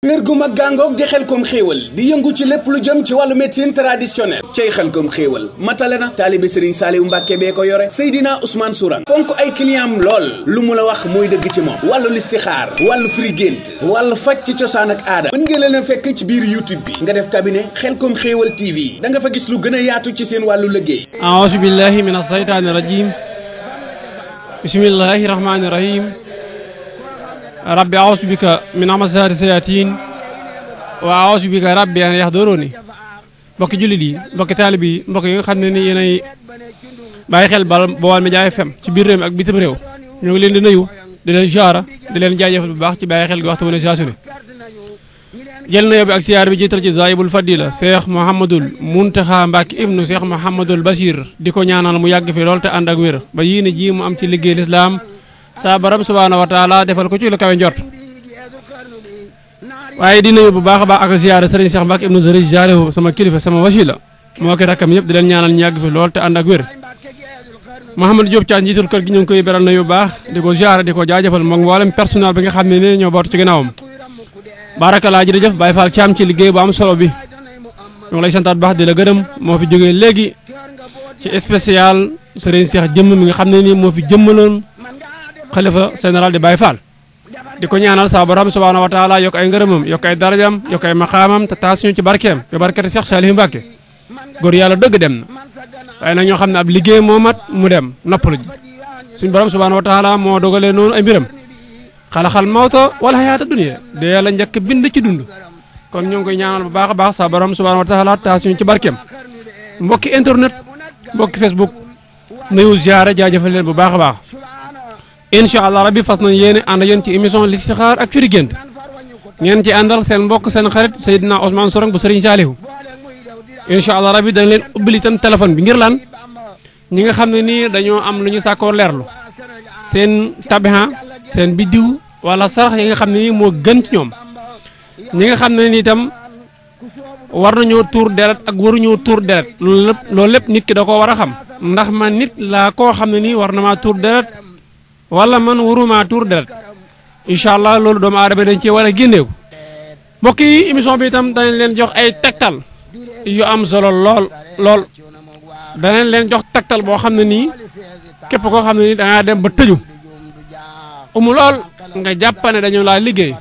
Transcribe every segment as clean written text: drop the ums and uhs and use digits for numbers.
wér gu mag gàngoog di Xelcom xéewal di yëngu ci lépp lu jëm ci wàllu médecine traditionnelle cay Xelcom xéewal matale na taalibe Serigne Saliou Mbàkke bee ko yore Seydina Ousmane Sourang fonk ay client am lool lu mu la wax mooy dëgg ci moom wàllu listixaar wàllu firi gént wàllu faj ci cosaan ak aada mën ngeen leen a fekk ci biir YouTube bi nga def cabinet Xelcom xéewal TV da nga fa gis lu gën a yaatu ci seen wàllu liggéey a'uuzu billahi mina shaytaani rajiim bismillahi rahmaani rahiim rabbi a'uuzu bika min hamazaati sayaatiin wa a'uuzu bika rabbi an yahduruuni mbokki jullit yi mbokki taalib yi mbokk yi nga xam ne ni yéenay bàyyi xel Baol Médias FM ci biir réew mi ak bitim réew ñoo ngi leen di nuyu di leen ziyaara di leen jaajëfal bu baax ci bàyyi xel gi waxtu mu ne saa su ne jël na yóbbi ak siyaar bi jiital ci zaayibul fadila Cheikh Mouhamadul Muntaxa Mbàkke ibnu Cheikh Mouhamadul Bachir di ko ñaanal mu yàgg fi lool te ànd ak wér ba yéene ji mu am ci liggéey lislaam saa borom subhaanahu wa taala defal ko ci lu kawe njort waaye di nuyu bu baax a baax ak ziyaara Serigne Cheikh Mbacke ibnu Serigne Jaalihu sama kilifa sama wasila moo ki rakkam yëpp di leen ñaanal ñu yàgg fi lool te ànd ak wér Mouhamadou Diop Thiam njiitul kër gi ñu ngi koy beral nuyu bu baax di ko ziyaara di ko jaajëfal moom mboolem personnel bi nga xam ne ni ñoo bootu ci ginnaawam barakalaa jërëjëf Baye Fall Thiam ci liggéey bu am solo bi ñu ngi lay santaat baax di la gërëm moo fi jógee léegi ci spécial Serigne Cheikh jëmm mi nga xam ne ni moo fi jëmmaloon xalifa général di Baye Fall di ko ñaanal sa borom subhaanahu wa taala yokk ay ngërëmam yokk ay darajam yokk ay maqaamam te taas ñu ci barkeem bi barkati Cheikh Saliou Mbacke góor yàlla dëgg dem na waaye nag ñoo xam ne ab liggéey moo mat mu dem noppalu ji suñ borom subhaanahu wa taala moo dogalee noonu ay mbiram xalaxal mawta wala xayaata dunya de yàlla njëkk bind ci dund kon ñoo ngi koy ñaanal bu baax a baax sa borom subhaanahu wa taala taas ñu ci barkeem mbokki internet mbokki Facebook nuyu ziyaara jaajëfal leen bu baax a baax incha allah rabbi fas nañ yéene ànd yéen ci émission listixaar ak firi gént ngeen ci àndal seen mbokk seen xarit Seydina Ousmane Sourang bu Serigne Saliou incha allah rabbi dañ leen ubbil itam téléphone bi ngir lan ñi nga xam ne nii dañoo am lu ñu sàkkoo leerlu seen tabihan seen biddiw wala sarax yi nga xam ne nii moo gën ci ñoom ñi nga xam ne nii itam war nañoo tuur deret ak waruñoo tuur deret loolu lépp nit ki da koo war a xam ndax man nit laa koo xam ne nii war na maa tuur deret wala man waruma tuur deret incha allah loolu doomu aadama dañ cee war a génneeku mbokk yi émission bi itam danañ leen jox ay tegtal yu am solo lool danañ leen jox tegtal boo xam ne nii képp koo xam ne nii dangaa dem ba tëju lool nga jàppane dañu laa liggéey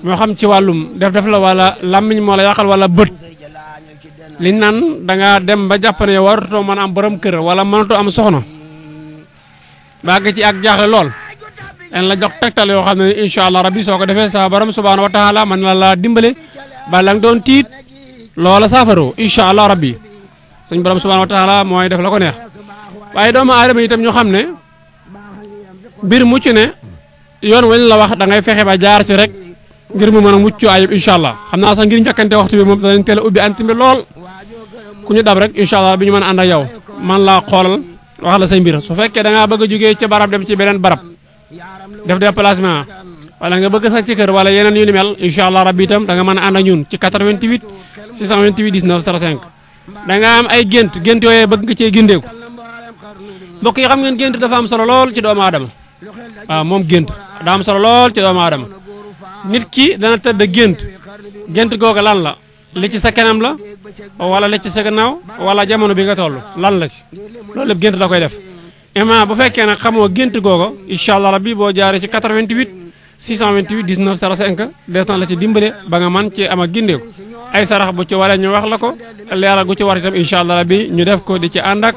moo xam ci wàllum def la wala làmmiñ moo la yàqal wala bët liñ naan dangaa dem ba jàppane yow waratoo mën a am borom kër wala mënatoo am soxna bàgg ci ak jaaxle lool dañ la jox tegtal yoo xam ne incha allah rabbi soo ko defee sa borom subhaanahu wa taala mën na la dimbale ba la nga doon tiit loola saafaroo incha allah rabbi suñ borom subhaanahu wa taala mooy def la ko neex waaye doomu aadama itam ñu xam ne mbir mucc ne yoon wañ la wax da ngay fexe ba jaar ci rek ngir mu mën a mucc ayib incha allah xam naa sax ngir njëkkante waxtu bi moom danañ teel a ubbi antim bi lool ku ñu dab rek incha allah bi ñu mën a ànd ak yow man laa xoolal wax la say mbir su fekkee da ngaa bëgg a jógee ca barab dem ci beneen barab def déplacement wala nga bëgg sax ci kër wala yeneen yu ni mel incha allah rabbi itam da nga mën a ànd ak ñun ci 88 628 19 05 da nga am ay gént yooyee bëgg nga cee gindeeku mbokk yi xam ngeen gént dafa am solo lool ci doomu aadama waaw moom gént daa am solo lool ci doomu aadama nit ki dana tëdd gént googa lan la li ci sa kanam la wala li ci sa gannaaw wala jamono bi nga toll lan la ci loolu lépp gént da koy def ima bu fekkee nag xamoo gént googa incha allah rabbi boo jaaree ci 88 628 19 05 des na la ci dimbale ba nga man ci am ak gindeeku ay sarax bu ci waree ñu wax la ko leeral gu ci war itam incha allah rabbi ñu def ko di ci ànd ak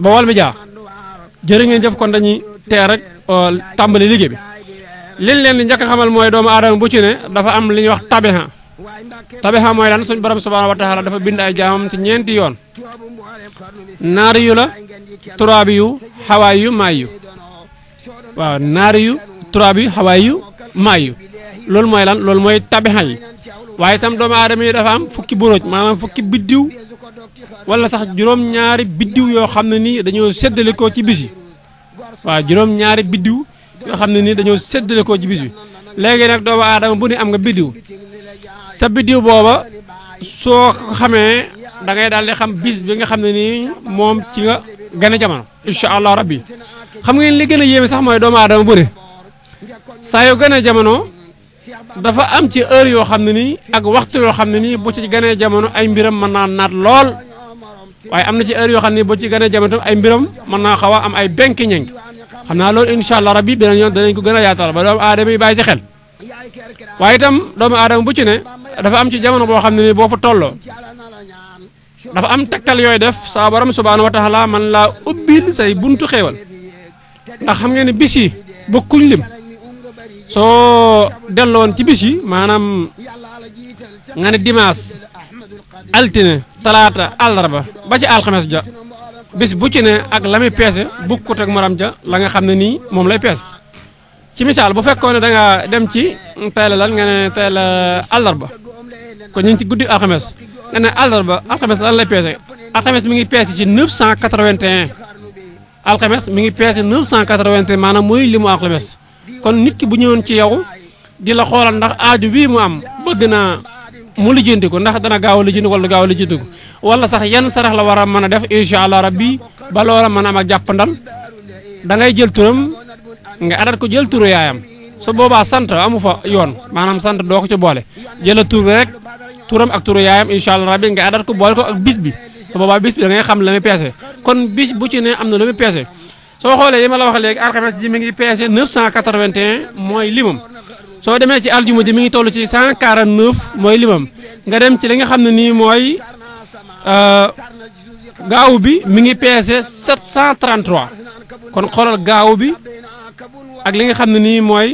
Baol Médias jërë ngeen jëf kon dañuy teel rek tàmbali liggéey bi liñ leen di njëkk a xamal mooy doomu aadama bu ci ne dafa am li ñuy wax tabiha mooy lan suñ borom subhaanahu wa taala dafa bind ay jaamam ci ñeenti yoon naari yu la turaabi yu xawaay yu maay yu waaw naari yu turaabi yu xawaay yu maay yu loolu mooy lan loolu mooy tabiha yi waaye itam doomu aadama yi dafa am fukki buróoj maanaam fukki biddiw wala sax juróom-ñaari biddiw yoo xam ne nii dañoo séddale ko ci bis yi waaw juróom-ñaari biddiw yoo xam ne nii dañoo séddale ko ci bis bi léegi nag doomu aadama bu ni am nga biddiw sa biddiw booba soo ko xamee da ngay daal di xam bis bi nga xam ne nii moom ci nga gën a jamono incha allah rabbi xam ngeen li gën a yéeme sax mooy doomu aadama bu ne saa yu gënee jamono dafa am ci heure yoo xam ne nii ak waxtu yoo xam ne nii bu ci gënee jamono ay mbiram mën naa naat lool waaye am na ci heure yoo xam ne bu ci gënee jamono tam ay mbiram mën naa xaw a am ay benki ñenk xam naa loolu incha allah rabbi beneen yoon danañ ko gën a yaatal ba doomu aadama yi bàyyi ci xel waaye itam doomu aadama bu ci ne dafa am ci jamono boo xam ne nii boo fa tolloo dafa am tegtal yooyu def saa borom subhaanahu wa taala man laa ubbil say buntu xéewal ndax xam ngeen ne bis yi bokkuñ lim soo delloon ci bis yi maanaam nga ne dimanche altine talaata àllarba ba ci alxames ja bis bu ci ne ak la muy peese bukkut ak morom ja la nga xam ne nii moom lay peese ci misaal bu fekkoon ne da nga dem ci tey la lan nga ne tey la àllarba kon ñu ngi ci guddi alxames nga ne àllarba alxames lan lay peese alxames mi ngi peese ci 981 alxames mi ngi peese 981 maanaam muy limu alxames kon nit ki bu ñëwoon ci yow di la xoolal ndax aaju bii mu am bëgg naa mu lijjanti ko ndax dana gaaw a lijjanti wala gaaw a lijjanti ko wala sax yan sarax la war a mën a def incha allah rabbi ba loola mën a am ak jàppandal da ngay jël turam nga adat ko jël turu yaayam su boobaa sant amu fa yoon maanaam sant doo ko ci boole jëla tur bi rek turam ak turu yaayam incha allah rabbi nga adat ko boole ko ak bis bi su boobaa bis bi da ngay xam la muy peese kon bis bu ci ne am na lu muy peese soo xoolee li ma la wax léegi alxames ji mi ngi peese 981 mooy limam soo demee ci aljuma ji mi ngi toll ci 149 mooy limam nga dem ci li nga xam ne nii mooy gaawu bi mi ngi peese 733 kon xoolal gaawu bi ak li nga xam ne nii mooy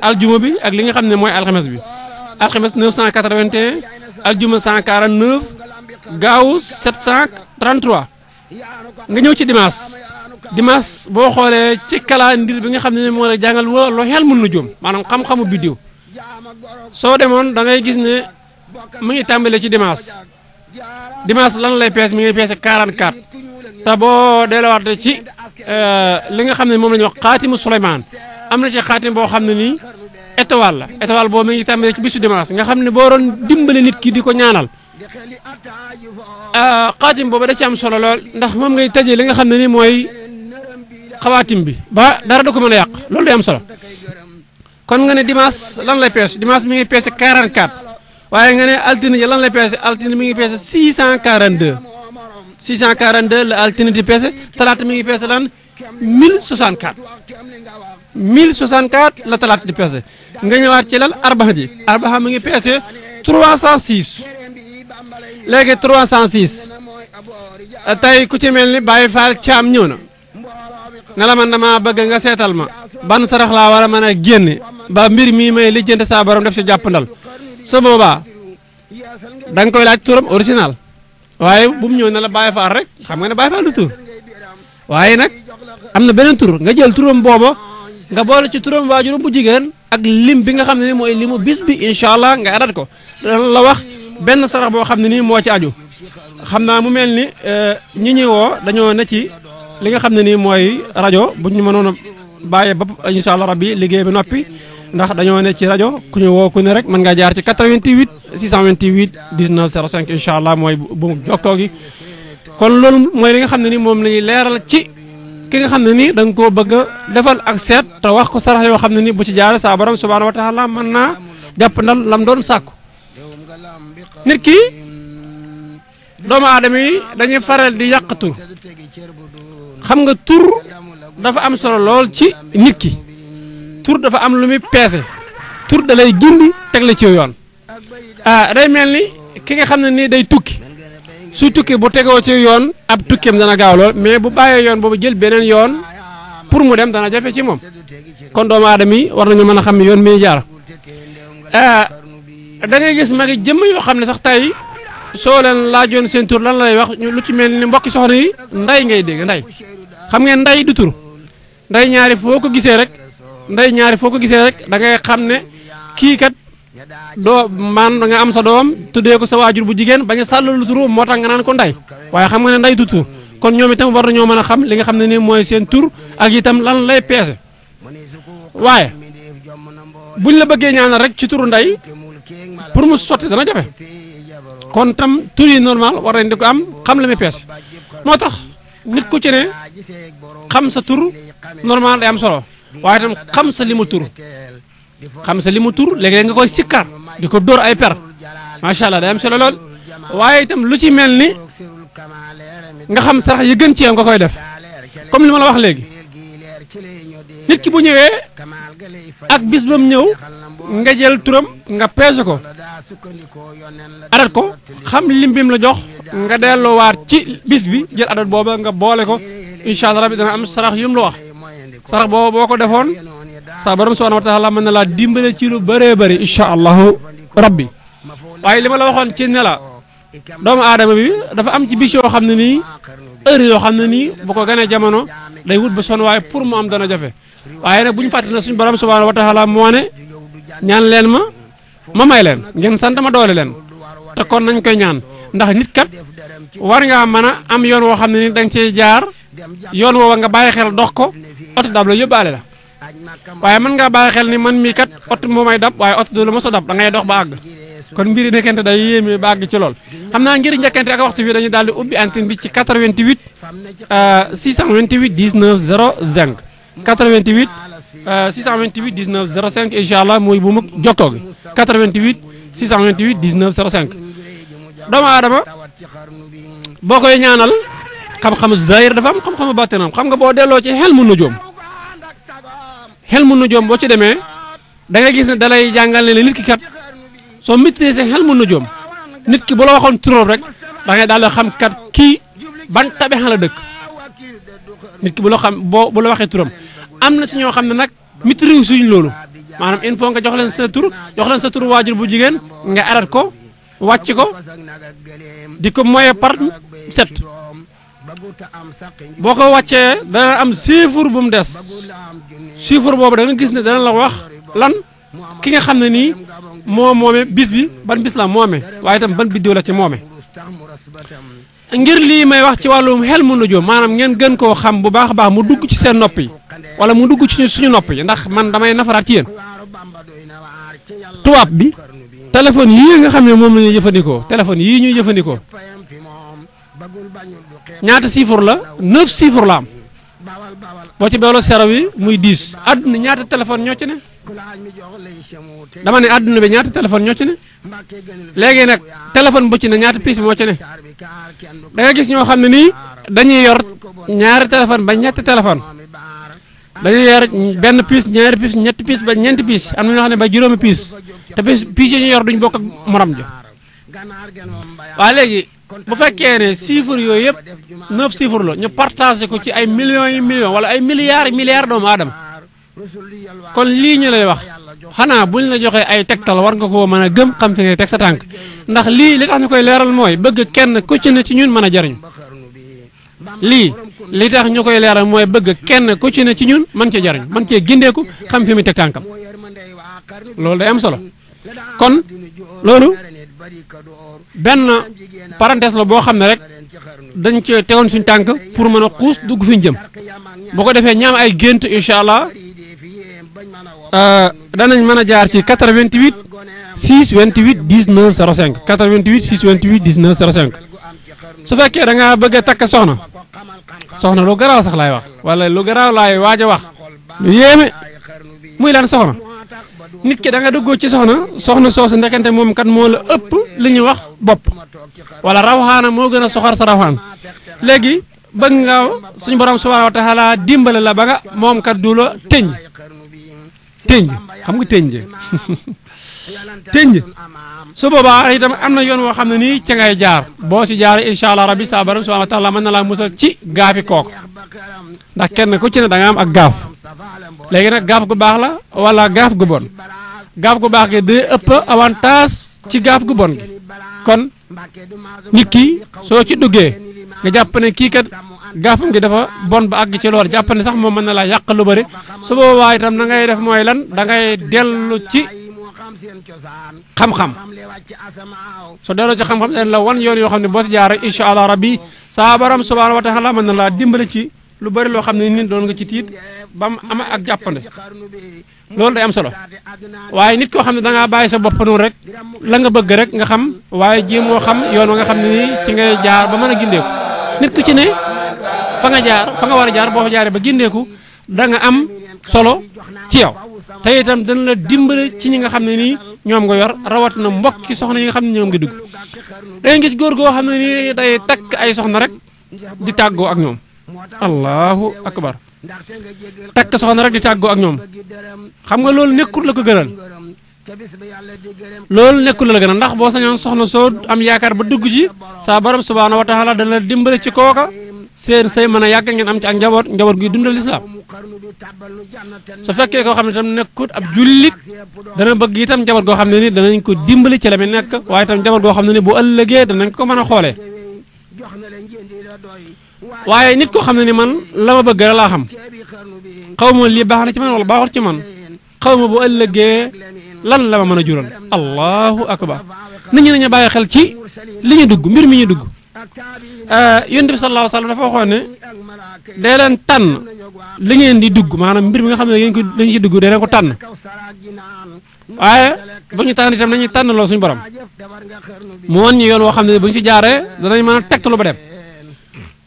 aljuma bi ak li nga xam ne mooy alxames bi alxames 981 aljuma 149 gaawu 733 nga ñëw ci dimanche boo xoolee ci calendrier bi nga xam ne moo la jàngal loo xel mën na jóom maanaam xam-xamu biddiw soo demoon da ngay gis ne mu ngi tàmbalee ci dimanche lan lay pees mi ngi peese 44 te boo delluwaatee ci li nga xam ne moom la ñuy wax xaatimu Souleymane am na ci xaatim boo xam ne nii étoile boobu mi ngi tàmbalee ci bisu dimanche nga xam ne boo doon dimbale nit ki di ko ñaanal xaatim boobu da ci am solo lool ndax moom ngay tëjee li nga xam ne ni mooy xawaatim bi ba dara da ko mën a yàq loolu day am solo kon nga ne dimanche lan lay peese dimanche mi ngi peese 44 waaye nga ne altine ji lan lay peese altine mi ngi peese 642 la altine di peese talaata mi ngi peese lan 1064 la talaata di peese nga ñëwaat ci lan arbaxa mi ngi peese 306 léegi 306 tey ku ci mel ni Baye Fall Thiam ñëw na nga la man dama bëgg nga seetal ma ban sarax laa war a mën a génne ba mbir mii may lijjante saa borom def si jàppandal su boobaa da nga koy laaj turam original waaye bu mu ñëw ne la Baye Fall rek xam nga ne Baye Fall du tur waaye nag am na beneen tur nga jël turam booba nga boole ci turam waajuram bu jigéen ak lim bi nga xam ne ni mooy limu bis bi incha allah nga adat ko dana la wax benn sarax boo xam ne nii moo ci aju xam naa mu mel ni ñi ñuy woo dañoo ne ci li nga xam ne nii mooy rajo bu ñu mënoon a bàyyee ba incha allah rabbi liggéey bi noppi ndax dañoo ne ci rajo ku ñu woo ku ne rek mën ngaa jaar ci 88 628 19 05 incha allah mooy bu jokkoo gi kon loolu mooy li nga xam ne ni moom la ñuy leeral ci ki nga xam ne nii da nga koo bëgg a defal ak seet te wax ko sarax yoo xam ne ni bu ci jaare saa borom subhanahu wa taala mën naa jàpp ndal lam doon sàkku nit ki doomu aadama yi dañuy faral di yàq tur xam nga tur dafa am solo lool ci nit ki tur dafa am lu muy peese tur da lay gindi teg la ci yoon day mel ni ki nga xam ne nii day tukki su tukki bu tegoo ci yoon ab tukkeem dana gaaw lool mais bu bàyyee yoon boobu jël beneen yoon pour mu dem dana jafe ci moom kon doomu aadama yi war nañu mën a xam ne yoon mi jaar da ngay gis magi jëmm yoo xam ne sax tey soo leen laajoon seen tur lan lay wax lu ci mel ni mbokki soxna yi nday ngay dégg nday xam ngeen nday du tur nday ñaari foo ko gisee rek da ngay xam ne kii kat doo man nga am sa doom tuddee ko sa waajur bu jigéen bañ a sàllalu tur moo tax nga naan ko nday waaye xam nga ne nday du tur kon ñoom itam war nañoo mën a xam li nga xam ne ni mooy seen tur ak itam lan lay peese waaye buñ la bëggee ñaanal rek ci turu nday pour mu sotti dana jafe kon tam tur yi normal war nañ di ko am xam la muy peese moo tax nit ku ci ne xam sa tur normal day am solo waaye itam xam sa limu tur xam sa limu tur léegi nga koy sikkar di ko dóor ay per macha allah day am solo lool waaye itam lu ci mel ni nga xam sarax yi gën ci yow nga koy def comme li ma la wax léegi nit ki bu ñëwee ak bis ba mu ñëw nga jël turam nga peese ko adat ko xam lim bi mu la jox nga delloowaat ci bis bi jël adat booba nga boole ko incha allah rabbi dana am sarax yu mu la wax sarax booba boo ko defoon sa borom subhanahu wa taala mën na laa dimbale ci lu bëree bëri incha allahu rabbi waaye li ma la waxoon ci ne la doomu aadama bi dafa am ci bis yoo xam ne nii heure yoo xam ne nii bu ko gënee jamono day wut ba sonn waaye pour mu am dana jafe waaye nag bu ñu fàtte ne suñu borom subhanahu wa taala moo ne ñaan leen ma may leen ngeen sant ma doole leen te kon nañ koy ñaan ndax nit kat war ngaa mën a am yoon woo xam ne ni da nga cee jaar yoon woowa nga bàyyi xel dox ko oto dab la yóbbaale la waaye mën ngaa bàyyi xel ni man mii kat oto moo may dab waaye oto du la mos a dab da ngay dox ba àgg kon mbiri nekkente day yéeme ba àgg ci lool xam naa ngir njëkkante ak waxtu bi dañuy daal di ubbi antenne bi ci 88 628 19 05 88 628 19 05 incha allah muy bu mu jokkoo gi 88 628 19 05 doomu aadama boo koy ñaanal xam-xamu zahir dafa am xam-xamu bàttinam xam nga boo delloo ci xel mu nujoom boo ci demee da ngay gis ne dalay jàngal ne nit ki kat soo maîtriser xel mu nujoom nit ki bu la waxoon turam rek da ngay daal di xam kat kii ban tabexa la dëkk nit ki bu la xam bu la waxee turam am na ci ñoo xam ne nag maîtriser suñ loolu maanaam il faut nga jox leen sa tur waajur bu jigéen nga arat ko wàcc ko di ko moye par set boo ko wàccee dana am chiffre bu mu des chiffre boobu da nga gis ne dana la wax lan ki nga xam ne nii moo moome bis bi ban bis la moome waaye itam ban biddiw la ci moome ngir lii may wax ci wàllum xel mu nujoom maanaam ngeen gën koo xam bu baax a baax mu dugg ci seen nopp yi wala mu dugg ci suñu nopp yi ndax man damay nafaraat ci yéen tubaab bi téléphone yii nga xam ne moom la ñuy jëfandikoo téléphone yii ñuy jëfandikoo ñaata chiffre la 9 chiffre la am boo ci beewloo sero bi muy 10 àdduna ñaata téléphone ñoo ci ne dama ne àdduna bi ñaata téléphone ñoo ci ne léegi nag téléphone bu ci ne ñaata piis moo ci ne da nga gis ñoo xam ne nii dañuy yor ñaari téléphone ba ñetti téléphone dañuy yor benn piis ñaari piis ñetti piis ba ñeenti piis am na ñoo xam ne ba juróomi piis te piis yi ñu yor duñ bokk ak morom ja waaye léegi bu fekkee ne chiffre yooyu yëpp 9 chiffre la ñu partagé ko ci ay millions yi millions wala ay milliards doomu aadama kon lii ñu lay wax xanaa buñ la joxee ay tegtal war nga koo mën a gëm xam fi ngay teg sa tànk ndax lii li tax ñu koy leeral mooy bëgg kenn ku ci ne ci ñun mën a jariñ li tax ñu koy leeral mooy bëgg kenn ku ci ne ci ñun mën cee jariñ mën cee gindeeku xam fi muy teg tànkam loolu day am solo kon loolu benn parenthèse la boo xam ne rek dañ ci tegoon suñ tànk pour mën a xuus dugg fi ñu jëm boo ko defee ñaam ay gént incha allah danañ mën a jaar ci 88 628 19 05 88 628 19 05 su fekkee da ngaa bëgg a takk soxna lu garaaw sax laay wax wala lu garaaw laay waaj a wax lu yéeme muy lan soxna nit ki da nga duggoo ci soxna soosu ndekante moom kat moo la ëpp li ñuy wax bopp wala rawxaana moo gën a soxor sa rawxaan léegi bëgg nga suñu borom subhanahu wa taala dimbale la ba nga moom kat du la tëñ xam nga tëñ su boobaa itam am na yoon woo xam ne nii ca ngay jaar boo si jaar incha allah rabbi sa borom subhanahu wa taala mën na laa musal ci gaafi kooku ndax kenn ku ci ne da nga am ak gaaf léegi nag gaaf gu baax la wala gaaf gu bon gaaf gu baax gi day ëpp avantage ci gaaf gu bon gi kon nit ki soo ci duggee nga jàpp ne kii kat gaafam gi dafa bon ba àgg ci lool jàpp ne sax moom mën na laa yàq lu bëri su boobaa itam na ngay def mooy lan da ngay dellu ci xam-xam soo delloo ci xam-xam dañ la wan yoon yoo xam ne boo si jaar rek incha allah rabbi saa borom subhanahu wa taala mën na laa dimbale ci lu bëri loo xam ne nit doon nga ci tiit ba mu ama ak jàppande loolu day am solo waaye nit koo xam ne da ngaa bàyyi sa bopp noonu rek la nga bëgg rek nga xam waaye jéemoo xam yoon wa nga xam ne nii ci ngay jaar ba mën a gindeeku nit ku ci ne fa nga war a jaar boo fa jaaree ba gindeeku da nga am solo ci yow te itam dana la dimbale ci ñi nga xam ne nii ñoom nga yor rawat na mbokki soxna yi nga xam ne ñoom nga dugg day gis góor goo xam ne nii day takk ay soxna rek di tàggoo ak ñoom allahu akbar takk soxna rek di tàggoo ak ñoom xam nga loolu nekkul la ko gënal loolu nekkul la gënal ndax boo sañoon soxna soo am yaakaar ba dugg ci saa borom subhaanahu wa taala dana la dimbale ci kooka seen say mën a yàgg ngeen am ci ak njaboot guy dundal lislaam su fekkee koo xam ne itam nekkut ab jullit dana bëgg itam njaboot goo xam ne ni danañ ko dimbali ci la mi nekk waaye itam njaboot goo xam ne ni bu ëllëgee danañ ko mën a xoolee waaye nit koo xam ne ni man la ma bëgg rek laa xam xaw ma lii baax na ci man wala baaxut ci man xaw ma bu ëllëgee lan la ma mën a jural allahu akbar nit ñi nañu bàyyi xel ci li ñu dugg mbir mi ñu dugg yonent bi sallallahu alayhi wa sallam dafa waxoon ne dee leen tànn li ngeen di dugg maanaam mbir mi nga xam ne ngeen ko dañu ci dugg dee leen ko tànn waaye bu ñu tànn itam nañuy tànn loolu suñu borom mu wan ñu yoon woo xam ne bu ñu ci jaaree danañ mën a tegtalu ba dem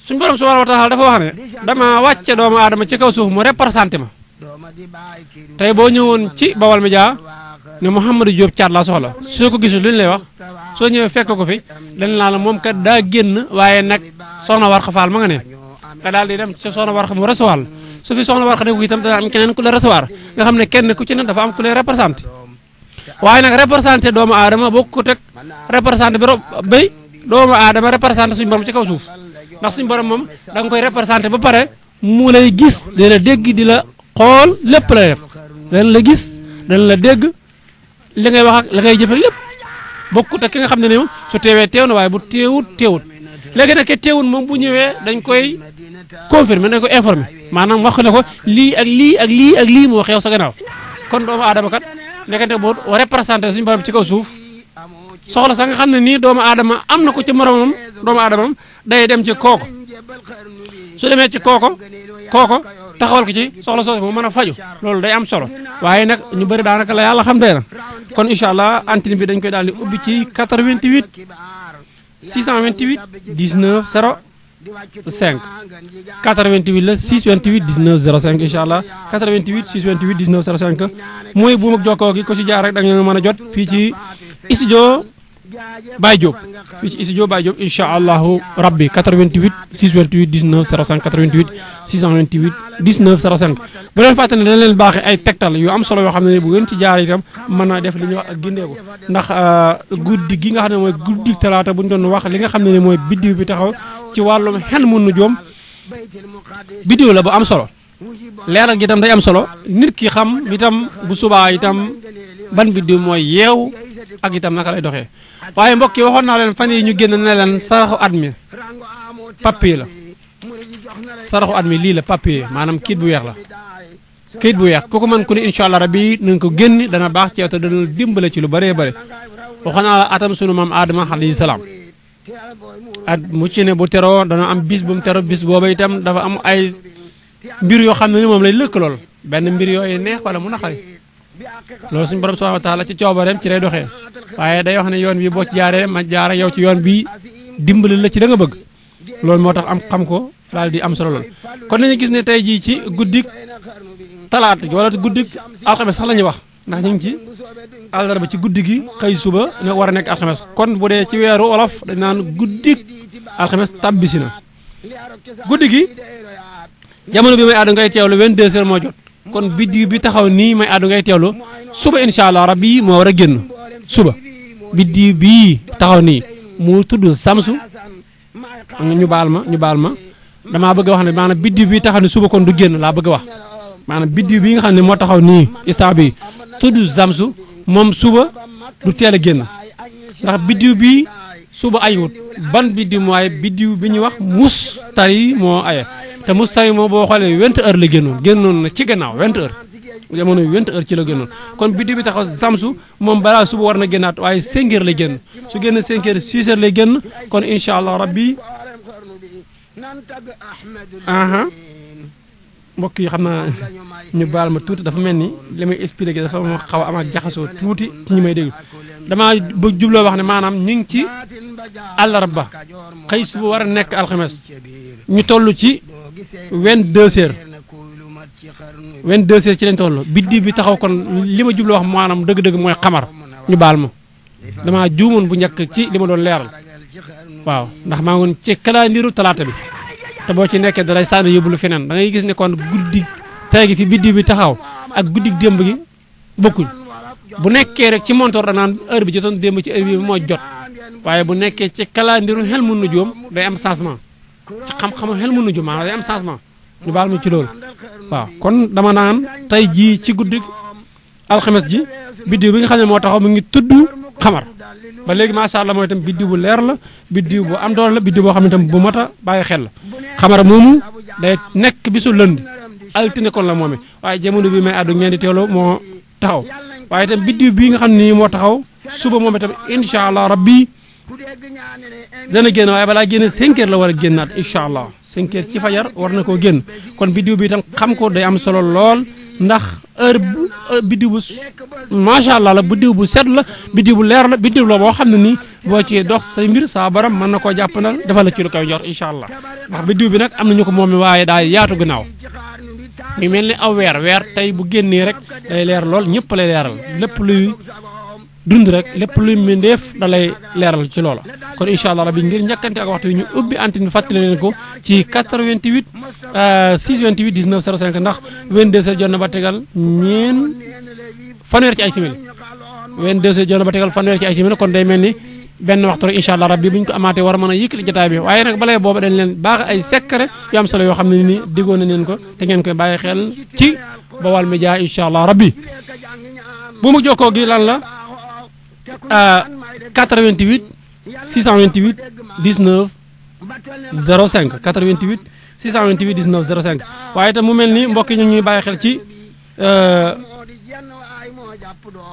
suñu borom subhanahu wa taala dafa wax ne dama wàcce doomu aadama ci kaw suuf mu représenté ma tey boo ñëwoon ci Baol Média ne Mouhamadou Diop Thiat laa soxla soo ko gisul lu ñu lay wax soo ñëwee fekk ko fi dañ laa la moom kat daa génn waaye nag soxna Warxa Fall ma nga ne nga daal di dem ci soxna Warxa mu recevoir su fi soxna Warxa nekku itam dana am keneen ku la recevoir nga xam ne kenn ku ci ne dafa am ku lay représenté waaye nag représenté doomu aadama bokkut ak représenté bi doomu aadama représenté suñu borom ci kaw suuf ndax suñu borom moom da nga koy représenté ba pare mu lay gis di la dégg di la xool lépp la def dana la gis dana la dégg li ngay wax ak la ngay jëf ak lépp bokkut ak ki nga xam ne ni moom su teewee teew na waaye bu teewut léegi nag ke teewut moom bu ñëwee dañ koy confirmer dañ koy informer maanaam wax ne ko lii ak lii ak lii ak lii moo xew sa gannaaw kon doomu aadama kat nekkante boo représenté suñu borom ci kaw suuf soxla sax nga xam ne nii doomu aadama am na ko ci moromam doomu aadamam day dem ci kooko su demee ci kooko taxawal ko ci soxla soosu mu mën a faju loolu day am solo waaye nag ñu bëri daanaka la yàlla xam tey na kon incha allah antenne bi dañ koy daal di ubbi ci 88 628 19 0 5 88 la 628 19 05 incha allah 88 628 19 05 mooy buum ak jokkoo gi ko si jaar rek da nga mën a jot fii ci studio Baye Diop fii ci studio Baye Diop incha allahu rabbi 88 628 19 05 88 628 19 05 bu leen fàtte ne dañ leen baaxee ay tegtal yu am solo yoo xam ne bu ngeen ci jaar itam mën naa def li ñuy wax ak gindeeku ndax guddi gi nga xam ne mooy guddi talaata bu ñu doon wax li nga xam ne mooy biddiw bi taxaw ci wàllum xel mun nu joom biddiw la bu am solo leeral gi itam day am solo nit ki xam itam bu subaa itam ban biddiw mooy yeew ak itam naka lay doxee waaye mbokk yi waxoon naa leen fan yi ñu génn ne leen saraxu at mi papier la saraxu at mi lii la papier maanaam kayit bu weex la kayit bu weex kooku mën ku ne incha allah rabbi nañ ko génn dana baax ci yow te dana dimbale ci lu bëree bëri waxoon naa la atam sunu maam Adama alayhi salaam at mu ci ne bu teroo dana am bis bu mu teroo bis booba itam dafa am ay mbir yoo xam ne ni moom lay lëkk lool benn mbir yooyu neex wala mu naqari loolu suñu borom subhanahu wa taala ci coobareem ci lay doxee waaye day wax ne yoon bi boo ci jaaree ma jaara yow ci yoon bi dimbali la ci da nga bëgg loolu moo tax am xam ko daal di am solo lool kon nañu gis ne tey jii ci guddik talaata gi wala guddik alxames sax la ñuy wax ndax ñu ngi ci àllarba ci guddi gi xëy suba ne war a nekk alxames kon bu dee ci weeru olof dañ naan guddik alxames tàbbisi na guddi gi jamono bi may àddu ngay teewlu 22 heures moo jot kon biddiw bi taxaw nii may àddu ngay teewlu suba incha allah rabbi moo war a génn suba biddiw bii taxaw nii mu tudd samsu ñu baal ma damaa bëgg a wax ne maanaam biddiw bi taxaw ni suba kon du génn laa bëgg a wax maanaam biddiw bi nga xam ne moo taxaw nii instant bi tudd samsu moom suba du teel a génn ndax biddiw bi suba ayut ban biddiw mooy biddiw bi ñuy wax mustari moo aye te mustari moom boo xoolee 20 heures la génnoon na ci gannaaw 20 heures jamono 20 heures ci la génnoon kon biddiw bi taxaw samsu moom balaa suba war na génnaat waaye 5 heures lay génn su génn 5 heures 6 heures lay génn kon incha allah rabbi mbokk yi xam naa ñu baal ma tuuti dafa mel ni li may expliqué dafa xaw a am ak jaxasoo tuuti ci ñi may déglu damaa ba jubloo wax ne maanaam ñu ngi ci àllarba xëy suba war a nekk alxames ñu toll ci 22 heures 22h ci lañ toll biddiw bi taxaw kon li ma jublu wax maanaam dëgg-dëgg mooy xamar ñu baal ma damaa juumoon bu njëkk ci li ma doon leeral waaw ndax maa ngoon ci calendrier talaata bi te boo ci nekkee dalay sànni yóbbu lu feneen da ngay gis ne kon guddi tey gi fi biddiw bi taxaw ak guddi démb gi bokkuñ bu nekkee rek ci montor da naan heure bi jotoon démb ci heure bi moo jot waaye bu nekkee ci calendrier xel mu nujoom day am changement ci xam-xamu xel mu nujoom maanaam day am changement ñu baal ma ci loolu waaw kon dama naan tey jii ci guddi alxames ji biddiw bi nga xam ne moo taxaw mu ngi tudd xamar ba léegi macha allah mooy itam biddiw bu leer la biddiw bu am doole la biddiw boo xam ne itam bu mat a bàyyi xel la xamar moomu day nekk bisu lënd altine kon la moome waaye jamono bi may àddu ngeen di teewloo moo taxaw waaye itam biddiw bii nga xam ne nii moo taxaw suba moom itam incha allah rabbi dana génn waaye balaa génn 5 heures la war a génnaat incha allah 5 heures ci fajar war na koo génn kon biddiw bi itam xam ko day am solo lool ndax heure bu biddiw bu macha allah la biddiw bu set la biddiw bu leer la biddiw la boo xam ne nii boo ci dox say mbir saa baram mën na koo jàppandal defal la ci lu koy jot incha allah ndax biddiw bi nag am na ñu ko moom waaye daal yaatu gannaaw mi mel ni aw weer tey bu génnee rek day leer lool ñëpp lay leeral lépp luy dund rek lépp luy mbindeef da lay leeral ci loola kon incha allah rabbi ngir njëkkante ak waxtu wi ñu ubbi antenne bi fàttali leen ko ci 88 628 19 05 ndax 22h jot na ba tegal fanweer ci ay simili 22h jot na ba tegal fanweer ci ay simili kon day mel ni benn waxtu rek incha allah rabbi bu ñu ko amaatee war a mën a yëkkati jotaay bi waaye nag balay booba dañ leen baax ay secret yu am solo yoo xam ne ni diggoon na leen ko te ngeen koy bàyyi xel ci Baol Média incha allah rabbi bu mu jokkoo gi lan la 88 628 19 05 88 628 19 05 waaye itam mu mel ni mbokk yi ñu ngi ñuy bàyyi xel ci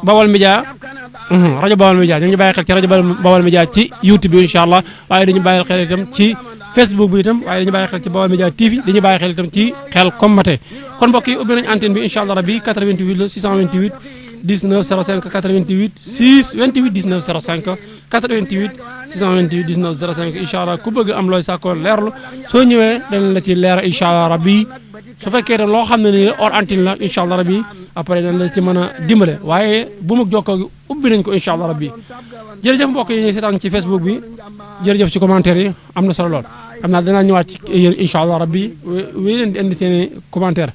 Baol Média rajo Baol Média ñu ngi bàyyi xel ci rajo Baol Média ci YouTube bi incha allah waaye dañu bàyyi xel itam ci Facebook bi itam waaye dañu bàyyi xel ci Baol Média TV dañu bàyyi xel itam ci xel comme matin kon mbokk yi ubbi nañu antenne bi incha allah rabbi 88 la 628 19 05 88 628 19 05 88 628 19 05 incha allah ku bëgg am looy sàkkoo leerlu soo ñëwee dañ la ci leer incha allah rabbi su fekkee ne loo xam ne ni hors antenne la incha allah rabbi après dañ la ci mën a dimbale waaye bu mu jokkoo gi ubbi nañ ko incha allah rabbi jërëjëf mbokk yi ñuy seetaan ci Facebook bi jërëjëf ci commentaire yi am na solo lool xam naa danaa ñëwaat ci yéen incha allah rabbi wéy leen di indi seen i commentaire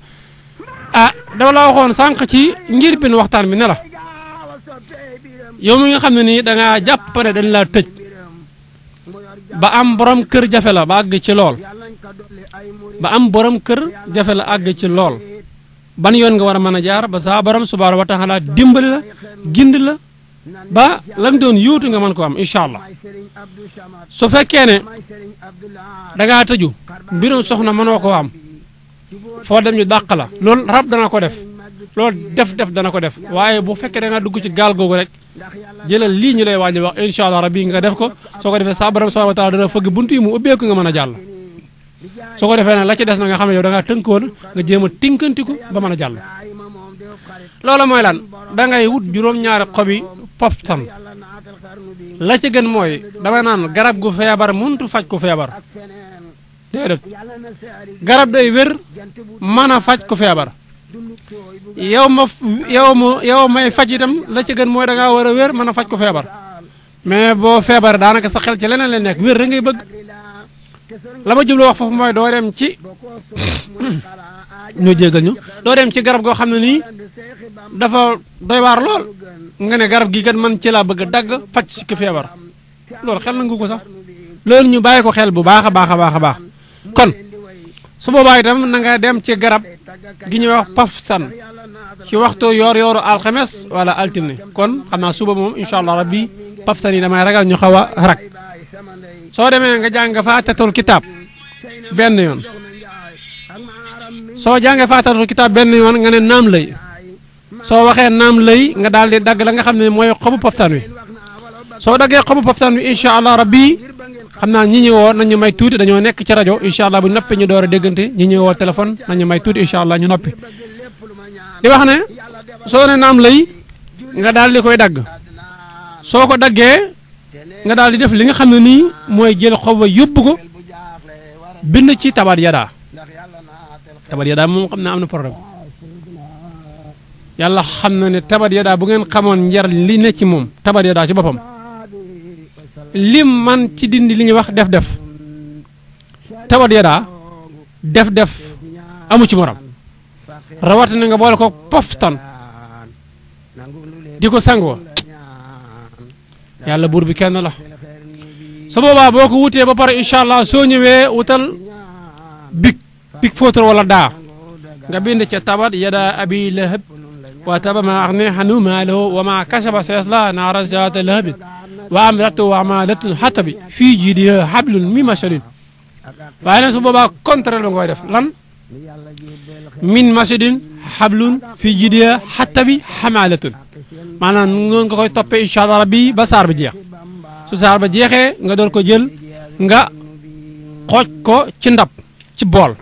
dama la waxoon sànq ci ngir bin waxtaan bi ne la yow mi nga xam ne nii da ngaa jàpp ne dañ laa tëj ba am borom kër jafe la ba àgg ci lool ba am borom kër jafe la àgg ci lool ban yoon nga war a mën a jaar ba saa borom subhaanahu wa taala dimbali la gindi la ba lam doon yuutu nga mën ko am incha allah su fekkee ne da ngaa tëju mbirum soxna mënoo ko am foo dem ñu dàq la loolu rab dana ko def loolu def dana ko def waaye bu fekkee da nga dugg ci gaal googu rek jëlal lii ñu lay wàññi wax incha allah rabbi nga def ko soo ko defee saa borom subhanahu wa taala dana fëgg buntu yi mu ubbeeku nga mën a jàll soo ko defee nag la ci des na nga xam ne yow da ngaa tënkoon nga jéem a tinkantiku ba mën a jàll loolu mooy lan da ngay wut juróom-ñaari xobi poftan la ci gën mooy dama naan garab gu feebar muntu faj ku feebar déedéet garab day wér mën a faj ku feebar yow may faj itam la ci gën mooy da ngaa war a wér mën a faj ku feebar mais boo feebar daanaka sa xel ci leneen la nekk wér rek ngay bëgg la ma jublu wax foofu mooy doo dem ci ñu jégal ñu doo dem ci garab goo xam ne nii dafa doy waar lool nga ne garab gi kat man ci laa bëgg a dagg faj ci ku feebar loolu xel nangu ko sax loolu ñu bàyyi ko xel bu baax a baax a baax a baax kon su boobaa itam na nga dem ci garab gi ñuy wax paftan ci waxtu yooru alxames wala altine kon xam naa suba moom incha allah rabbi paftan yi damay ragal ñu xaw a rak soo demee nga jàng faatatul kitaab benn yoon soo jàngee faatatul kitaab benn yoon nga ne naam lay soo waxee naam lay nga daal di dagg la nga xam ne mooy xobu paftan wi soo daggee xobu paftan wi incha allah rabbi xam naa ñi ñëwoo nañu may tuuti dañoo nekk ci rajo incha allah bu noppi ñu door a déggante ñi ñëwoo téléphone nañu may tuuti incha allah ñu noppi di wax ne soo ne naam lay nga daal di koy dagg soo ko daggee nga daal di def li nga xam ne nii mooy jël xob ba yóbbu ko bind ci tabaat yadaa moom xam naa am na problème yàlla xam na ne tabat yadaa bu ngeen xamoon njar li ne ci moom tabat yadaa ci boppam lim man ci dindi li ñuy wax def tabat yadaa def amu ci morom rawatina nga boole ko poftan di ko sangoo yàlla buur bi kenn la su boobaa boo ko wutee ba pare incha allah soo ñëwee wutal big fóotar wala daa nga bind ca tabat yadaa abi lahab wa taba ma axne xanu maalahu wa ma kasaba sayasla naara zaata lahabin wa amratu wa amalatun xatabi fii jiidiha xablun mi masadin waaye nag su boobaa contraire ba nga koy def lan min masadin xablun fii jiidiha xatabi xamalatun maanaam noonu nga koy toppee incha allah rabbi ba saar ba jeex su saar ba jeexee nga doon ko jël nga xooj ko ci ndab ci bool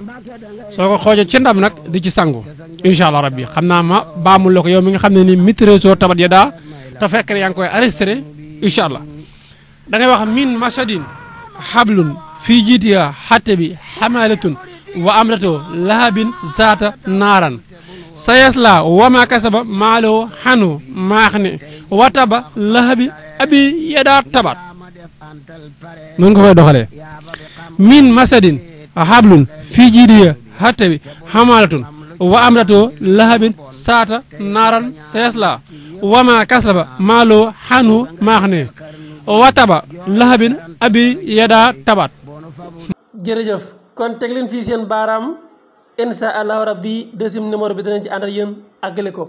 soo ko xoojee ci ndab nag di ci sangu incha allah rabbi xam naa ma baamul la ko yow mi nga xam ne ni maîtrise soo tabat yadaa te fekk yaa ngi koy arrêté incha allah da ngay wax min masadin xablun fii jiitiha xatte bi xamalatun wa amrato lahabin zaata naaran sayasla wama kasaba maaloo xanu maaxne wataba lahabi abi yadaa tabat noonu nga koy doxalee min masadin xablun fii jiitiha xatte bi xamalatun wa amrato lahabin saata naaran sayasla wama kasaba maaloo xanu maaxne wataba lahabin abi yadaa tabat jërëjëf kon teg leen fii seen baaraam insha allahu rabbi deuxième numéro bi danañ ci ànd ak yéen àggale ko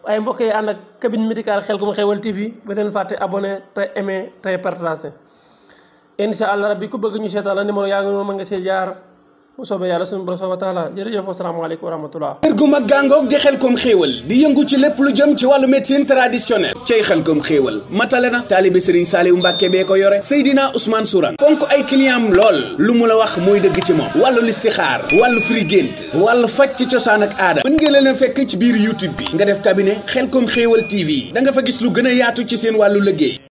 waaye mbokk yi ànd ak cabine médicale Khelcom Xéwal TV ba leen fàtte abonné te aimé tey partagé insha allah rabbi ku bëgg ñu seetaan la numéro yaa ngi noonu mën nga see jaar bu soobee yàlla suñu borom wa taala jërëjëf asalaamaaleykum wa rahmatullah kër gu mag gàngoog di Khelcom Xéwal di yëngu ci lépp lu jëm ci wàllu médecine traditionnelle cay Khelcom Xéwal matale na taalibe Serigne Saliou Mbacke bee ko yore Seydina Ousmane Sourang fonk ay client lool lu mu la wax mooy dëgg ci moom wàllu listixaar wàllu firi gént wàllu faj ci cosaan ak aada mën ngeen leen a fekk ci biir YouTube bi nga def cabinet Khelcom Xéwal TV da nga fa gis lu gën a yaatu ci seen wàllu liggéey